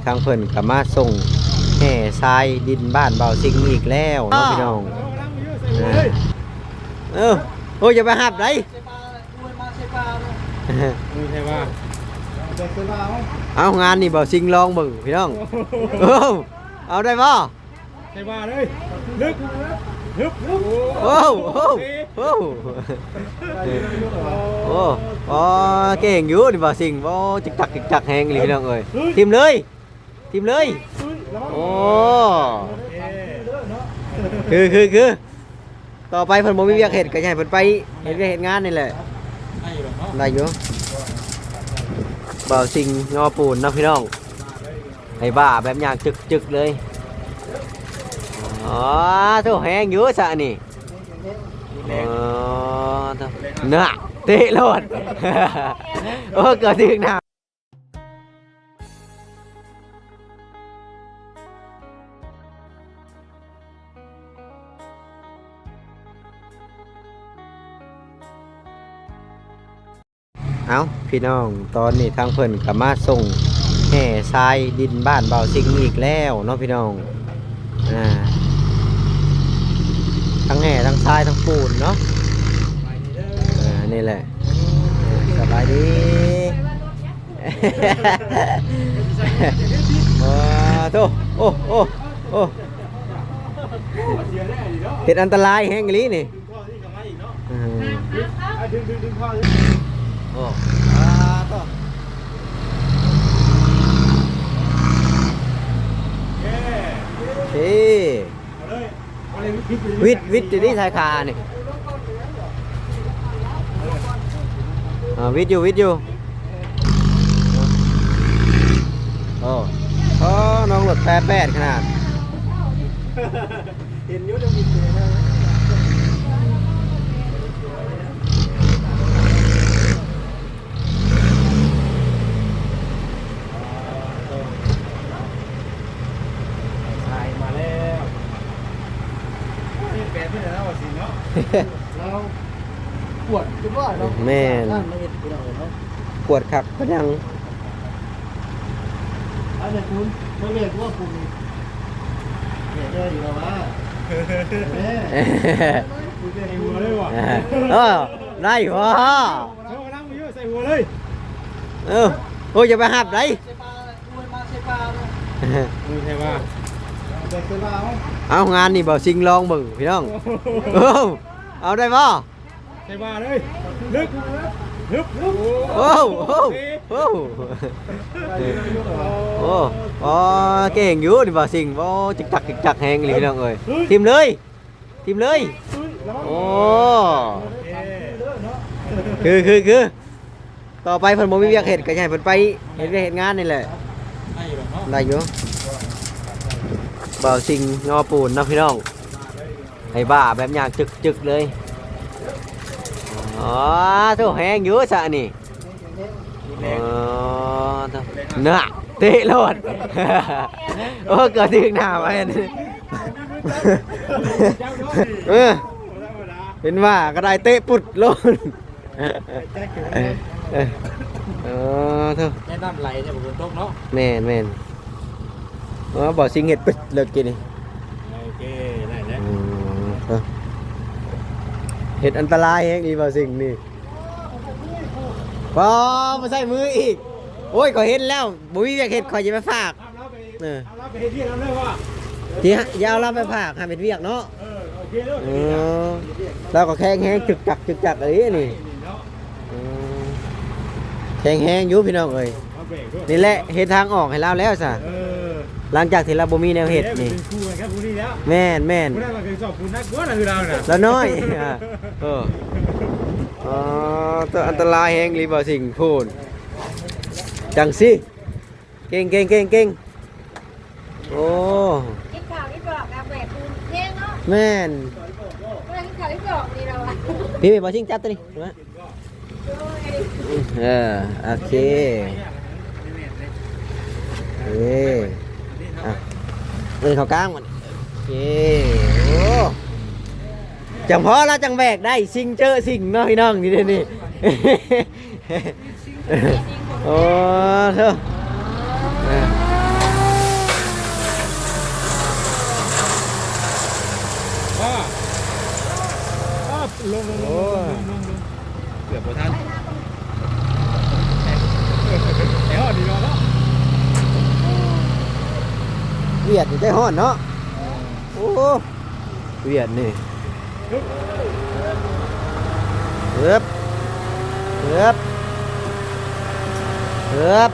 ທາງເພິ່ນກໍມາສົ່ງແຮ່ຊາຍດິນບ້ານບ່າວຊິງອີກແລ້ວເນາະພີ່ນ້ອງ. ເອີ ໂອ້ຍ ຢ່າໄປຮັບໄດ໋. ເອົາ ງານນີ້ບ່າວຊິງລອງເບິ່ງພີ່ນ້ອງ. ເອົາ ເອົາໄດ້ບໍ່? ໃສ່ວ່າເລີຍ ລຶກ ຮຶບ ໂອ້ ໂອ້ ໂອ້ ໂອ້ ອໍ ເກັ່ງຢູ່ນີ້ບ່າວຊິງ. ໂອ້ ຈິກຈັກ ຈິກຈັກແຮງອີ່ຫຼີພີ່ນ້ອງເອີຍ. ຖິ້ມເລີຍ ຖິ້ມເລີຍ. ໂອ້ ຄື ຄື ຄື ຕໍ່ໄປເພິ່ນບໍ່ມີວຽກເຮັດ ກໍຢາກໃຫ້ເພິ່ນໄປເຮັດວຽກເຮັດງານນີ້ແຫຼະ. ໄດ້ຢູ່ ບ່າວຊິງຍໍປູນເນາະພີ່ນ້ອງ. ໃຫ້ບ້າແບບຍ່າງຈຶກໆເລີຍ. ອໍ ໂທ້ ແຮງຢູ່ຊະອັນນີ້. ອໍ ໂທ້ ນະ ເຕະໂລດ. ໂອ້ ເກືອບຖືກໜ້າ. ເອົ້າ ພີ່ນ້ອງ ຕອນນີ້ທາງເພິ່ນກໍມາສົ່ງແຮ່ຊາຍດິນບ້ານບ່າວຊິງອີກແລ້ວເນາະພີ່ນ້ອງ. ອ່າ ທັງແຮ່ທັງຊາຍທັງປູນເນາະ. ອ່າ ນີ້ແຫຼະ ສະບາຍດີ. ໂອ້ ໂທ້ ໂອ້ ໂອ້ ໂອ້ ເຮັດອັນຕະລາຍແຮງອີ່ຫຼີນີ້. ອືມ ໂອ້ ອາ ໂທ້ ໂອເຄ ວິດ ວິດຢູ່ນີ້ຊາຍຄານີ້. ອ່າ ວິດຢູ່ ວິດຢູ່. ໂອ້ ໂອ້ ນ້ອງລົດແປດແປດຂະໜາດ. ເຫັນຢູ່ ຈະມີເສຍແລ້ວ. ຖ່າຍມາແລ້ວ. ນີ້ແປດເພິ່ນແລ້ວວ່າຊິເນາະ. ລາວກວດຈົນວ່າເນາະ. ແມ່ນ ງານມາເຮັດພີ່ນ້ອງເອີຍເນາະ. ກວດຄັກປານຫຍັງ. ອັນນີ້ຄຸນ ມາແມ່ນຕົວຄຸນ ແມ່ນເດີຢູ່ລະວ່າ ແມ່ ເອີ ໄດ້ບໍ່? ເອີ ໂອ້ຍ ຢ່າໄປຮັບໄດ໋. ເອົາ ງານນີ້ບ່າວຊິງລອງເບິ່ງພີ່ນ້ອງ. ເອົາ ເອົາໄດ້ບໍ່? ໃສ່ວ່າເລີຍ ລຶກ ຮຶບ ໂອ້ ໂອ້ ໂອ້ ໂອ້ ອໍ ເກັ່ງຢູ່ນີ້ບ່າວຊິງ. ໂອ້ ຈິກຈັກ ຈິກຈັກແຮງອີ່ຫຼີພີ່ນ້ອງເອີຍ. ຖິ້ມເລີຍ ຖິ້ມເລີຍ. ໂອ້ ຄື ຄື ຄື ຕໍ່ໄປເພິ່ນບໍ່ມີວຽກເຮັດ ກໍຢາກໃຫ້ເພິ່ນໄປເຮັດວຽກເຮັດງານນີ້ແຫຼະ. ໄດ້ຢູ່ ບ່າວຊິງຍໍປູນເນາະພີ່ນ້ອງ. ໃຫ້ບ້າແບບຍ່າງຈຶກໆເລີຍ. ອໍ ໂທ້ ແຮງຢູ່ຊະອັນນີ້. ອໍ ໂທ້ ນະ ເຕະໂລດ. ໂອ້ ເກືອບຖືກໜ້າໄວ້ອັນນີ້. ເອີ ເຫັນວ່າກໍໄດ້ເຕະປຸດໂລດ. ເອີ ເອີ ເອີ ໂທ້ ແມ່ນ້ຳໄຫຼແທ້ ຝົນຕົກເນາະ. ແມ່ນໆ. ອໍ ບ່າວຊິງເຮັດປຶດເລີຍກີ້ນີ້. ໂອເຄ ໄດ້ແລ້ວ. ອືມ ເຮັດອັນຕະລາຍແຮງອີ່ບ່າວຊິງນີ້. ບໍ່ ບໍ່ໃຊ້ມືອີກ. ໂອ້ຍ ຂ້ອຍເຫັນແລ້ວ ບໍ່ມີວຽກເຮັດ ຂ້ອຍຈະໄປຝາກ. ເອີ ທີ່ ຢ່າເອົາລາວໄປຝາກ ໃຫ້ເຮັດວຽກເນາະ. ເອີ ລາວກໍແຂງແຮງ ຈຶກຈັກ ຈຶກຈັກອີ່ຫຼີນີ້. ອືມ ແຂງແຮງຢູ່ພີ່ນ້ອງເອີຍ. ນີ້ແຫຼະເຮັດທາງອອກໃຫ້ລາວແລ້ວຊະ. ເອີ ຫຼັງຈາກທີ່ລາວບໍ່ມີແນວເຮັດນີ້. ແມ່ນໆ. ລາວນ້ອຍ. ເອີ ອໍ ອັນຕະລາຍແຮງອີ່ຫຼີບ່າວຊິງ. ໂພດ ຈັ່ງຊີ້ ເກັ່ງ ເກັ່ງ ເກັ່ງ ເກັ່ງ. ໂອ້ ກິນເຂົ້າອີກບອກ ແບກປູນເພງເນາະ. ແມ່ນ ກິນເຂົ້າອີກບອກນີ້ລະວະ. ພີ່ ບ່າວຊິງຈັບຕົວນີ້ ເອີ ໂອເຄ ເອີ ອ່ະ ເອົາເຂົ້າກາງມັນ. ໂອເຄ ໂອ້ ຈັ່ງພໍລະ ຈັ່ງແບກໄດ້ ຊິງເຈີຊິງເນາະພີ່ນ້ອງ. ນີ້ ນີ້ ໂອ້ ໂທ້ ເອີ ບໍ່ທັນ ໄປຮອດດີເນາະ. ວຽດນີ້ໃຈຮ້ອນເນາະ. ໂອ້ ວຽດນີ້ ເອີບ ເອີບ ເອີບ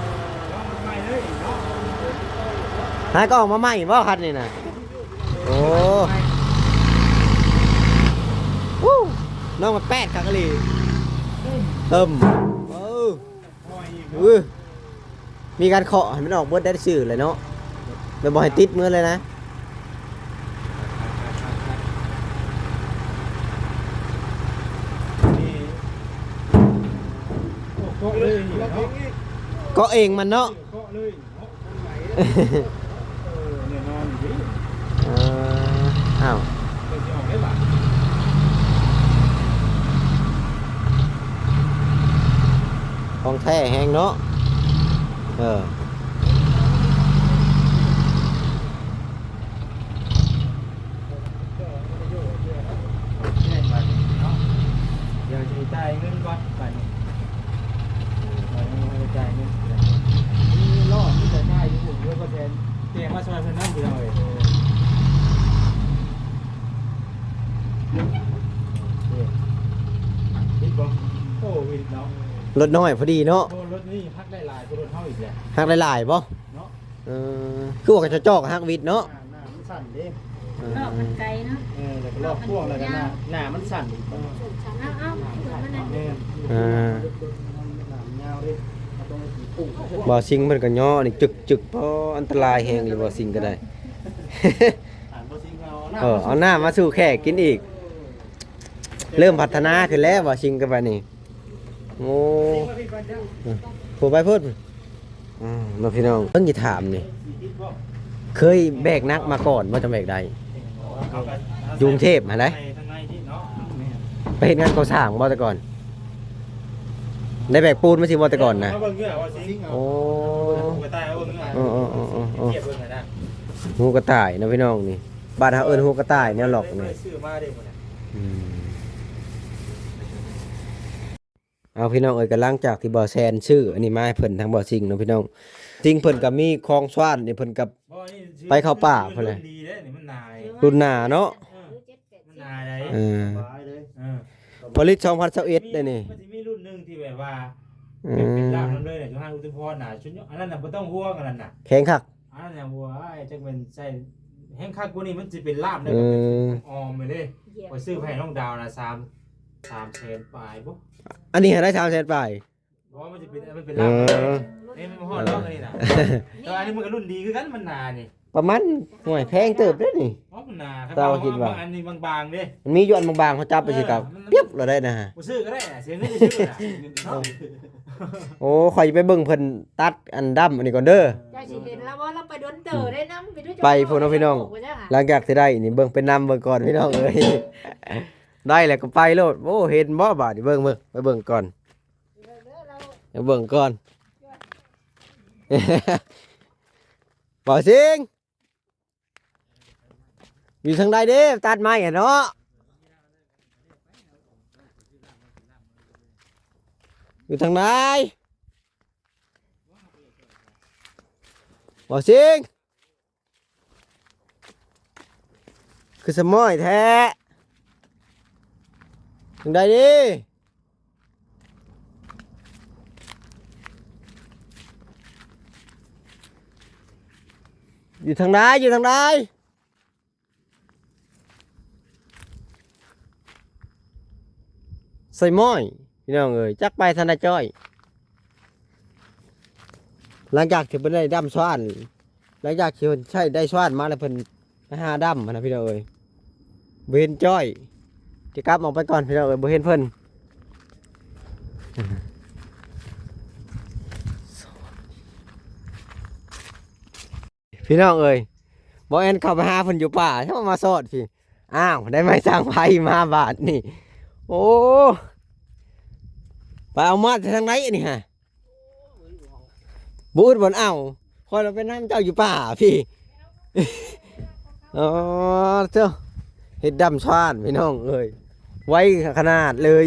ຫາກໍອອກມາໃໝ່ບໍ່ຄັນນີ້ນະ? ໂອ້ ວູ້ ນ້ອງມັນແປດຄັກອີ່ຫຼີ. ເອີມ ເອີ ອື ມີການເຄາະໃຫ້ມັນອອກເບິດໄດ້ຊື່ແຫຼະເນາະ ແບບບໍ່ໃຫ້ຕິດມືເລີຍນະ. ເກາະເອງມັນເນາະ. ເອີ ແນ່ນອນຢູ່ເດ້. ເອີ ອ້າວ ເພິ່ນຊິອອກໄດ້ບາດ ຂອງແທ້ແຮງເນາະ. ເອີ ແມ່ນບາດນີ້ເນາະ ດຽວຊິຈ່າຍເງິນກ່ອນບາດນີ້. ເອີ ບໍ່ໄດ້ຈ່າຍເງິນ ມີລໍ້ມີແຕ່ທ້າຍຢູ່ພຸ້ນ ເດີ ບໍ່ແຊນ ແຈ້ງມາຊ່ອຍເພິ່ນນຳ ພີ່ນ້ອງເອີຍ. ເອີ ເອີ ເຫັນບໍ່? ໂອ້ ວິດເນາະ ລົດນ້ອຍພໍດີເນາະ. ໂອ້ ລົດນີ້ຮັກໄດ້ຫຼາຍກວ່າລົດເຮົາອີກແຫຼະ. ຮັກໄດ້ຫຼາຍບໍ່? ເນາະ ເອີ ຄືວ່າກະຈອກໆ ຮັກວິດເນາະ. ໜ້າ ໜ້າມັນສັ້ນເດ້. ເອີ ລອກມັນໄກເນາະ. ເອີ ແລ້ວກໍລອກພວງ ແລ້ວກໍໜ້າ ໜ້າມັນສັ້ນອີກ. ເອີ ເອົາ ເອົາ ເອົາ ເອີ ໜ້າມັນຍາວເດ້ ເອົາຕົງໄປປູກ. ບ່າວຊິງເພິ່ນກໍຍໍນີ້ ຈຶກໆ ພໍ ອັນຕະລາຍແຮງຢູ່ ບ່າວຊິງກໍໄດ້. ເອີ ເອົານ້ຳມາສູ່ແຂກກິນອີກ. ເລີ່ມພັດທະນາຂຶ້ນແລ້ວ ບ່າວຊິງກໍບາດນີ້. ໂອ້ ຜູ້ໄປພຸ້ນ. ອືມ ເນາະ ພີ່ນ້ອງ ເບິ່ງ ຊິຖາມນີ້ ເຄີຍແບກໜັກມາກ່ອນບໍ່ ຈັ່ງແບກໄດ້? ຢູ່ກຸງເທບຫັ້ນໃດ ໄປເຮັດງານກໍ່ສ້າງບໍ່ແຕ່ກ່ອນ? ໄດ້ແບກປູນມາຊິບໍ່ແຕ່ກ່ອນນະ? ໂອ້ ເອີໆໆໆ ຫູກະຕ່າຍເນາະ ພີ່ນ້ອງນີ້ ບ້ານເຮົາເອີ້ນຫູກະຕ່າຍ ແນວລັອກນີ້. ອືມ ເອົາ ພີ່ນ້ອງເອີຍ ກໍຫຼັງຈາກທີ່ບ່າວແຊນຊື້ອັນນີ້ມາໃຫ້ເພິ່ນ ທາງບ່າວຊິງເນາະ ພີ່ນ້ອງ ຊິງເພິ່ນກໍມີຂອງສວານນີ້ ເພິ່ນກໍໄປເຂົ້າປ່າພຸ້ນແຫຼະ. ລຸ້ນໜາເນາະ ເອີ ມັນໜາໄດ໋. ເອີ ເອີ ຜະລິດສອງພັນຊາວເອັດໄດ໋ນີ້. ມັນຊິມີລຸ້ນໜຶ່ງທີ່ແບບວ່າ ເປັນ ເປັນລາບນຳເລີຍແຫຼະ ຢູ່ຮ້ານອຸດມພອນນະ ຊຸດ ອັນນັ້ນນະ ບໍ່ຕ້ອງຫ່ວງ ອັນນັ້ນນະ ແຂງຄັກ. ອັນນັ້ນນະ ໂອ້ຍ ຈັກແມ່ນໃສ່ແຮງຄັກກວ່ານີ້ ມັນຊິເປັນລາບໄດ້. ເອີ ອອມໄປເລີຍ. ຂ້ອຍຊື້ໄປໃຫ້ນ້ອງດາວນະ ສາມ ສາມແສນປາຍບໍ່? ອັນນີ້ຫາໄດ້ສາມແສນປາຍ. ບໍ່ ມັນຊິເປັນ ມັນເປັນ ເອີ ລາບເລີຍ. ນີ້ມັນບໍ່ຮອດດອກອັນນີ້ນະ ແຕ່ວ່າອັນນີ້ມັນກໍລຸ້ນດີຄືກັນ ມັນໜານີ້ ປະມານ ໂອ້ຍ ແພງເຕີບເດ້ນີ້. ເອີ ມັນໜາ ເຈົ້າຄິດວ່າ ເອົາອັນນີ້ບາງໆເດ້. ມັນມີຢູ່ອັນບາງໆ ເຮົາຈັບໄປຊິ ເອີ ກໍ ມັນ ປຽບ ລະໄດ້ນະ. ບໍ່ຊື້ກໍໄດ້ນະ ເສຍເງິນຊື່ນະເນາະ. ໂອ້ ຂ້ອຍໄປເບິ່ງເພິ່ນຕັດອັນດຳອັນນີ້ກ່ອນເດີ. ເຈົ້າຊິເຫັນລາວບໍ່? ລາວໄປດົນເຕີບໄດ້ນຳ ໄປພຸ້ນເນາະ ພີ່ນ້ອງ. ຫຼັງຈາກທີ່ໄດ້ນີ້ ເບິ່ງໄປນຳເບິ່ງກ່ອນ ພີ່ນ້ອງເອີຍ. ໄດ້ແລ້ວກໍໄປໂລດ. ໂອ້ ເຫັນບໍ່ບາດນີ້? ເບິ່ງ ເບິ່ງ ໄປເບິ່ງກ່ອນ ໄປເບິ່ງກ່ອນ. ບ່າວຊິງ ຢູ່ທາງໃດເດ້? ຕັດໄມ້ຫັ້ນເນາະ ຢູ່ທາງໃດ? ບ່າວຊິງ ຄືສະມ້ອຍແທ້. ຈັ່ງໃດດີ? ຢູ່ທາງໃດ? ຢູ່ທາງໃດ? ໃສ່ໝ້ອຍ ພີ່ນ້ອງເອີຍ ຈັກໄປທາງໃດຈ້ອຍ. ຫຼັງຈາກທີ່ເພິ່ນໄດ້ດຳສະຫວ່ານ ຫຼັງຈາກທີ່ເພິ່ນໃຊ້ໄດ້ສະຫວ່ານມາແລ້ວ ເພິ່ນໄປຫາດຳຫັ້ນນະ ພີ່ນ້ອງເອີຍ. ບໍ່ເຫັນຈ້ອຍ ຊິກັບອອກໄປກ່ອນ ພີ່ນ້ອງເອີຍ ບໍ່ເຫັນເພິ່ນ. ພີ່ນ້ອງເອີຍ ບໍ່ແອນເຂົ້າໄປຫາເພິ່ນຢູ່ປ່າ ເຈົ້າມາສອດພີ້. ອ້າວ ໄດ້ໄມ້ສາງໄຟມາບາດນີ້. ໂອ້ ໄປເອົາມາແຕ່ທາງໃດອັນນີ້ຫະ? ບໍ່ອຶດບ່ອນເອົາ ຂ້ອຍລະໄປນຳເຈົ້າຢູ່ປ່າພີ້. ອໍ ເຈົ້າ ເຮັດດຳສະຫວ່ານ ພີ່ນ້ອງເອີຍ ໄວຂະໜາດເລີຍ.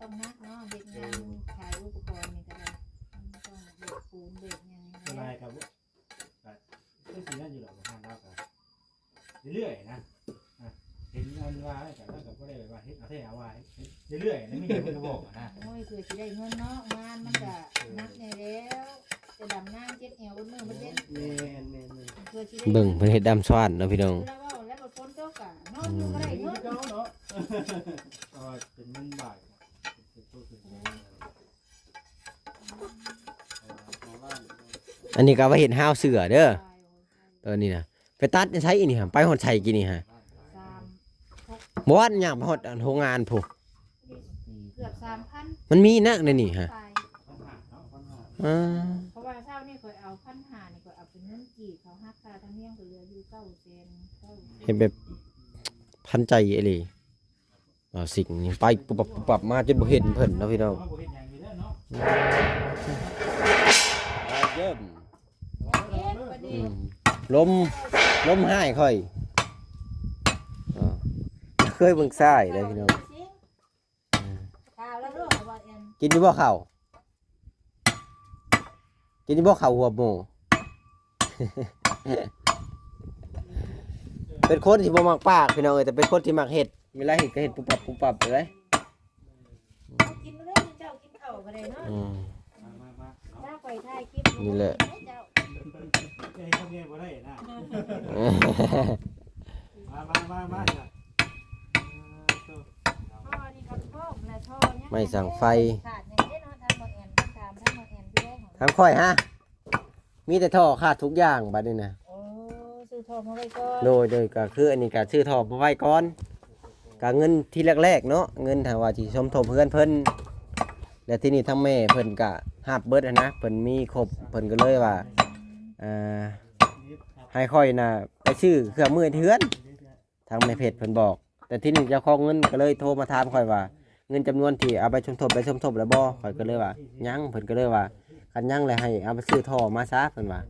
ຕ້ອງໜັກເນາະ ເຮັດງານຂາຍອຸປະກອນນີ້ກໍໄດ້ ມັນຕ້ອງເບກປູນເບກຫຍັງ ສ່ວນຫຼາຍກໍບໍ່ ກໍຄືຊິນັ້ນຢູ່ດອກ ທາງລາວກໍເລື້ອຍໆນະ ອ່າ ເຫັນອັນວ່າ ແລ້ວກໍ ແລ້ວກໍບໍ່ໄດ້ແບບວ່າເຮັດເອົາແທ້ເອົາວ່າ ເຮັດເລື້ອຍໆນະ ມີຫຍັງເພິ່ນກໍບອກນະ. ໂອ້ຍ ເພື່ອຊິໄດ້ເງິນເນາະ ງານມັນກໍໜັກແດ່ແລ້ວ ແຕ່ດຳນາເຈັບແອວເບິດມື້ເບິດເວັນ. ແມ່ນໆໆ ເພື່ອຊິໄດ້ ເບິ່ງເພິ່ນເຮັດດຳສວນເນາະພີ່ນ້ອງ ຄືລາວເວົ້າແລ້ວ ບໍ່ຝົນຕົກກໍນອນຢູ່ກໍໄດ້ເງິນ ເນາະ ເພາະວ່າເປັນເງິນບາດ ເປັນໂຕເປັນແມ່. ອັນນີ້ກໍเอาไว้เฮ็ดฮาวเสือเด้อ ตัวนี้นะ ไปตัดใช้อีนี่ฮะ ไปฮอดใช้กินนี่ฮะ บ่อนย่างไปฮอดอันโรงงานพุ้น เกือบสามพัน มันมีนักในนี่ฮะ ปลาย อ่า เพราะว่าเช้านี่ข้อยเอาพันห้านี่ ข้อยเอาเป็นเงินกีบ เขาหักค่าธรรมเนียมก็เหลืออยู่เก้าแสนเก้า เฮ็ดแบบทันใจอีหลี บ่าวสิงห์นี่ไปปุ๊บปับปุ๊บปับมาจนบ่เห็นเพิ่นเนาะพี่น้อง เริ่ม อืม ลม ลมหายค่อย อ่า เคยเบิ่งซ้ายเด้อพี่น้อง กินอยู่บ่ข้าว กินอยู่บ่ข้าวหัวหมู เป็นคนที่บ่มักปากพี่น้องเอ้ย แต่เป็นคนที่มักเฮ็ด เวลาเฮ็ดก็เฮ็ดปุ๊บปับปุ๊บปับเลย กินเลย เจ้ากินข้าวก็ได้เนาะ อืม มาๆๆ ถ้าข้อยถ่ายคลิป นี่แหละ กินให้เจ้า จะให้ทำไงบ่ได้นะ มาๆๆๆ จ้ะ เออ โต ท่อนี่ก็พร้อมแล้ว ท่อยัง ไม้สังไฟ ขาดหยังเด้เนาะ ทางบ่แอน ถามทางบ่แอนอยู่ได้ ทางข้อยฮะ มีแต่ท่อขาดทุกอย่างบัดนี้นะ โอ้ ซื้อท่อมาไว้ก่อน โดย โดย ก็คืออันนี้ก็ซื้อท่อมาไว้ก่อน ก็เงินที่แรกๆเนาะ เงินถ้าว่าสิสมทบเฮือนเพิ่น แล้วทีนี้ทางแม่เพิ่นก็รับเบิดหั้นนะ เพิ่นมีครบ เพิ่นก็เลยว่า เอ่อ ให้ข้อยน่ะไปซื้อเครื่องมือเฮือน ทางแม่เพชรเพิ่นบอก แต่ทีนี้เจ้าของเงินก็เลยโทรมาถามข้อยว่า เงินจำนวนที่เอาไปสมทบ ได้สมทบแล้วบ่ ข้อยก็เลยว่า ยัง เพิ่นก็เลยว่า คันยังแล้วให้เอาไปซื้อท่อมาซะ เพิ่นว่า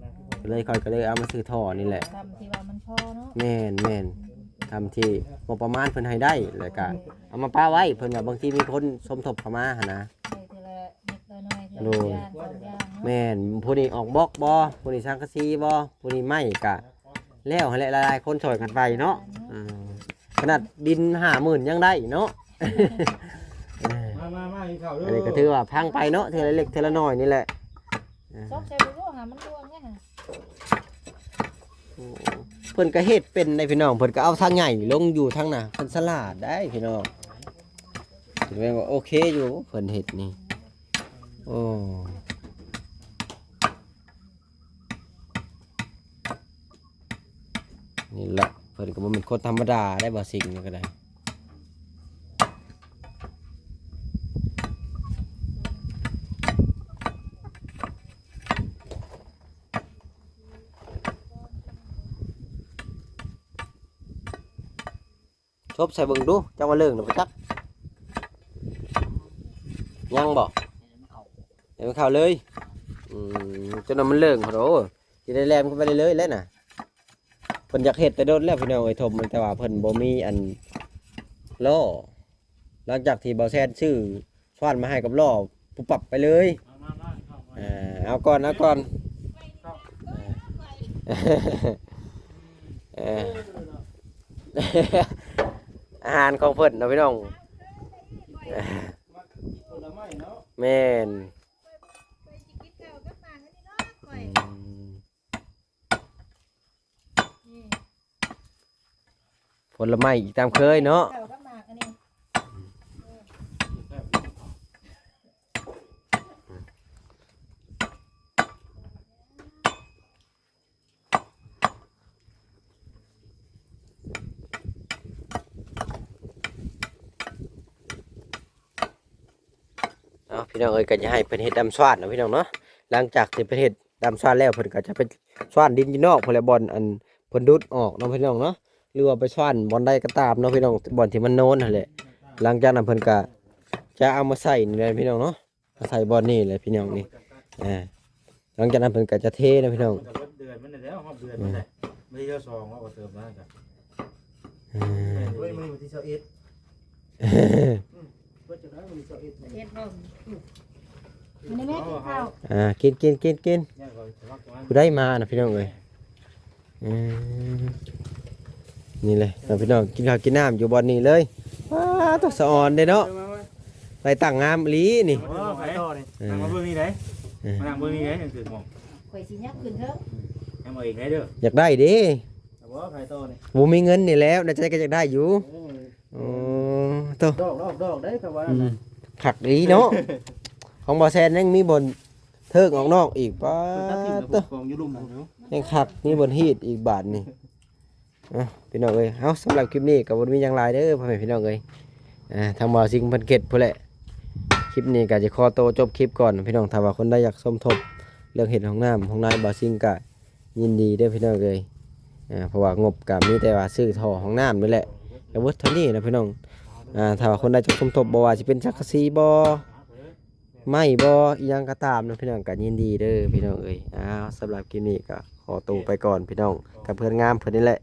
ก็เลย ข้อยก็เลยเอามาซื้อท่อนี่แหละ ทำที่ว่ามันพอเนาะ แม่นๆ ทำที่งบประมาณเพิ่นให้ได้ แล้วก็เอามาปะไว้ เพิ่นว่าบางทีมีคนสมทบเข้ามาหั้นนะ ได้ทีละนิดละหน่อย ทีละอย่างสองอย่างเนาะ แม่น ผู้นี้ออกบล็อกบ่ ผู้นี้สังกะสีบ่ ผู้นี้ไม้ก็ แล้วหั้นแหละ หลายๆคนช่วยกันไปเนาะ อ่า ขนาดดินห้าหมื่นยังได้เนาะ มาๆๆ กินข้าวเด้อ อันนี้ก็ถือว่าพังไปเนาะ เทื่อละเล็กเทื่อละน้อยนี่แหละ อ่า ซอกใส่บ่ฮู้หามันร่วงเนี่ยนะ โอ้ เพิ่นก็เฮ็ดเป็นได้พี่น้อง เพิ่นก็เอาทางใหญ่ลงอยู่ทางน่ะ เพิ่นฉลาดได้พี่น้อง ถือว่าโอเคอยู่ เพิ่นเฮ็ดนี่ โอ้ นี่แหละ เพิ่นก็บ่แม่นคนธรรมดาได้ บ่าวสิงห์นี่ก็ได้ ทบใส่เบิ่งดู จักว่าเลิงหรือบ่จัก ยังบ่ ยังบ่เข้าเลย อืม จนว่ามันเลิง โอ้ สิได้แล่นเข้าไปเรื่อยๆแล้วน่ะ เพิ่นอยากเฮ็ดแต่โดนแล้วพี่น้องเอ้ย ทบมัน แต่ว่าเพิ่นบ่มีอันล้อ หลังจากที่บ่าวแซนซื้อ สว่านมาให้กับล้อ ปุ๊บปับไปเลย มาๆๆ เข้ามา อ่า เอาก่อน เอาก่อน เข้า เออ อาหารของเพิ่นเนาะพี่น้อง ผลไม้เนาะ แม่น อืม ผลไม้อีกตามเคยเนาะ ข้าวกับหมากอันนี้ เอาพี่น้องเอ้ย ก็จะให้เพิ่นเฮ็ดดำสว่านเนาะพี่น้องเนาะ หลังจากที่เพิ่นเฮ็ดดำสว่านแล้ว เพิ่นก็จะไปสว่านดินอยู่นอกพู้นแหละ บ่อนอันเพิ่นดูดออกเนาะพี่น้องเนาะ หรือว่าไปสว่านบ่อนใดก็ตามเนาะพี่น้อง บ่อนที่มันโนนหั้นแหละ หลังจากนั้นเพิ่นก็จะเอามาใส่นี่แหละพี่น้องเนาะ มาใส่บ่อนนี่แหละพี่น้องนี่ อ่า หลังจากนั้นเพิ่นก็จะเทนะพี่น้อง มันก็เบิดเดือนมันแล้ว ฮอดเดือนมันแหละ มื้อที่สองเราก็เติมแล้วกัน อ่า เฮ้ย มื้อนี้วันที่สิบเอ็ด อืม ເຮັດບໍ່? ມັນໄດ້ແມ່ກິນເຂົ້າ. ອ່າ ກິນ ກິນ ກິນ ກິນ. ຜູ້ໃດມານະ ພີ່ນ້ອງເອີຍ? ອືມ ນີ້ແຫຼະເນາະ ພີ່ນ້ອງ ກິນເຂົ້າກິນນ້ຳຢູ່ບ່ອນນີ້ເລີຍ. ວ້າ ຕົວສະອອນເດ້ເນາະ ໄດ້ຕັ້ງງາມອີ່ຫຼີນີ້. ໂອ້ ໃຜຕໍ່ນີ້? ເອີ ນັ່ງມາເບິ່ງນີ້ເດ້. ເອີ ມານັ່ງເບິ່ງນີ້ເດ້ ຈັ່ງຖືກໝ່ອງ. ຂ້ອຍຊິຍັບຂຶ້ນເທີ. ອືມ ຍັບເອົາເອງໄດ້ເດີ. ຢາກໄດ້ເດ້. ບໍ່ ໃຜຕໍ່ນີ້? ບໍ່ມີເງິນນີ້ແຫຼ້ວ ໃນໃຈກໍຢາກໄດ້ຢູ່. ເອີ ໂອ້ ໂຕ ດອກ ດອກ ດອກໄດ້ ກໍວ່າ ອືມ ຄັກອີ່ຫຼີເນາະ. ຂອງບໍ່ແຊນຍັງມີບ່ອນເທີກອອກນອກອີກ. ປ້າ ເພິ່ນຕັດຖິ້ມແລ້ວ ໂຕ ກອງຢູ່ລຸ່ມພຸ້ນ. ຍັງຄັກ ມີບ່ອນຮີດອີກບາດນີ້. ອ່ະ ພີ່ນ້ອງເອີຍ ເອົາ ສຳລັບຄລິບນີ້ກໍບໍ່ໄດ້ມີຫຍັງຫຼາຍເດີ ພໍ່ແມ່ພີ່ນ້ອງເອີຍ. ອ່າ ທາງບ່າວຊິງເພິ່ນເກັດພຸ້ນແຫຼະ. ຄລິບນີ້ກໍຈະຂໍໂຕຈົບຄລິບກ່ອນພີ່ນ້ອງ. ຖ້າວ່າຄົນໃດຢາກສົມທົບເລື່ອງເຮັດຫ້ອງນ້ຳຫ້ອງໃນ ບ່າວຊິງກໍ ຍິນດີເດີພີ່ນ້ອງເອີຍ. ອ່າ ເພາະວ່າງົບກໍມີແຕ່ວ່າຊື້ທໍ່ຫ້ອງນ້ຳນີ້ແຫຼະ ກໍເບິດເທົ່ານີ້ນະພີ່ນ້ອງ. ອ່າ ຖ້າວ່າຄົນໃດຈະສົມທົບ ບໍ່ວ່າຊິເປັນສັງກະສີບໍ່ ໄມ້ບໍ່ ອີ່ຫຍັງກໍຕາມນະພີ່ນ້ອງ ກໍຍິນດີເດີພີ່ນ້ອງເອີຍ. ອ້າວ ສຳລັບຄລິບນີ້ກໍຂໍໂຕໄປກ່ອນພີ່ນ້ອງ ກັບເພື່ອນງາມເພິ່ນນີ້ແຫຼະ.